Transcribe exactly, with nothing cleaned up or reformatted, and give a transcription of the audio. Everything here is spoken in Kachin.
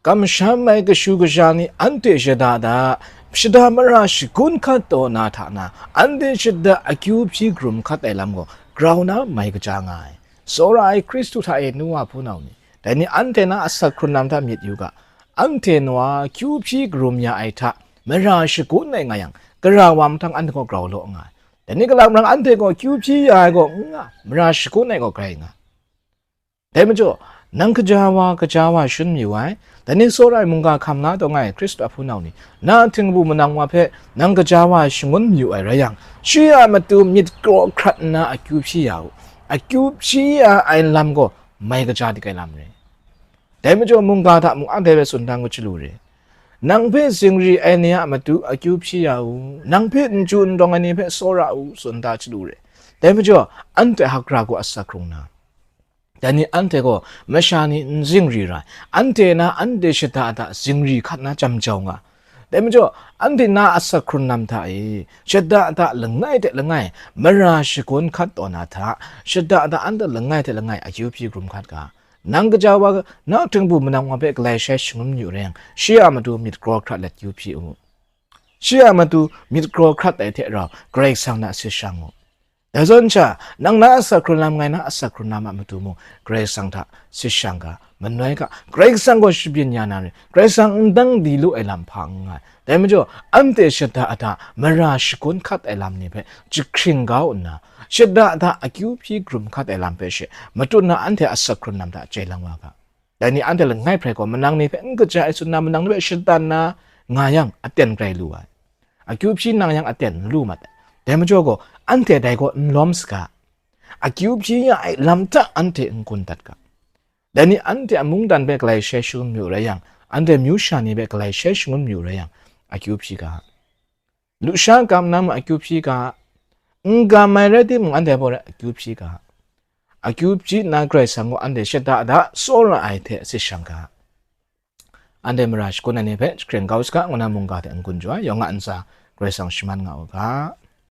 Kamsham ai kashu kasha ni anhte shada da, shada mara shagun hkat taw na hta na, anhte shada akyu hpyi karum hkat ai lam gaw grau na mai kaja nga ai. Tsawra ai Hkristu hta e nu wa hpunau ni, dai ni anhte na asak hkrun lam hta myit yu ga, anhte nwa akyu hpyi karum ya ai hta mara shagun ai nga yang, gara wa mahtang anhte gaw grau law nga ai. Dai ni kalang marang anhte gaw akyu hpyi ya ai gaw n nga, mara shagun ai gaw grai nga. Dai majaw, nang kaja wa, kaja wa shangun mayu ai, dai ni tsawra ai mungga hkam na taw nga ai Hkristu a hpunau ni, na htingbu manang wa hpe nang kaja wa shangun mayu ai rai yang, shi a matu myit kraw hkrat nna akyu hpyi ya u. Akyu hpyi ya ai lam gaw mai kaja dik ai lam re. Dai majaw, mungga hta mung anhte hpe tsun da ngut chyalu re. Nang hpe zingri ai ni a matu akyu hpyi ya u. Nang hpe n chyu n rawng ai ni hpe tsawra u, tsun da chyalu re. Dai majaw, anhte hkra gaw asak hkrung na, dai ni anhte gaw masha ni n zingri ra ai, anhte na anhte shada da zingri hkat na jam jau nga. Dai majaw, anhte na asak hkrun lam hta e, shada da langai hte langai mara shagun hkat taw na hta, shada da anhte langai hte langai akyu hpyi karum hkat ga. Nang kaja wa, na htingbu manang wa hpe galai shai shangun mayu rai yang, shi a matu myit kraw hkrat let akyu hpyi u. Shi a matu myit kraw hkrat ai hte rau Karai Kasang na sit shang u. Dai zawn sha, nang na asak hkrun lam ngai na asak hkrun lam a matu mung Karai Kasang hta sit shang ga, manoi ga, Karai Kasang gaw shabyin ya na re, Karai Kasang n dang di lu ai lam hpa n nga ai. Dai majaw, anhte shada da mara shagun hkat ai lam ni hpe jahkring kau nna, shada da akyu hpyi karum hkat ai lam hpe she, matut na anhte asak hkrun lam hta chye lang wa ga. Dai ni anhte langai hprai gaw manang ni hpe n kaja ai tsun na, manang ni hpe shatan na nga yang, aten grai lu ai. Akyu hpyi nang yang, aten n lu mat ai. Dai majaw gaw, anhte dai gaw n lawm saga. Akyu hpyi ya ai lam hta anhte n gun dat ga. Dai ni anhte a mungdan hpe galai shai shangun mayu rai yang, anhte myu sha ni hpe galai shai shangun mayu rai yang, akyu hpyi ga. Lusha gam na mung akyu hpyi ga. N gam ai rai timung, anhte baw rai akyu hpyi ga. Akyu hpyi nna Karai Kasang gaw anhte shada da tsawra ai hte sit shang ga. Anhte mara shagun ai ni hpe jahkring kau saga, ngu na mungga hte n-gun jau ai, yawng a ntsa Karai Kasang shaman nga u ga.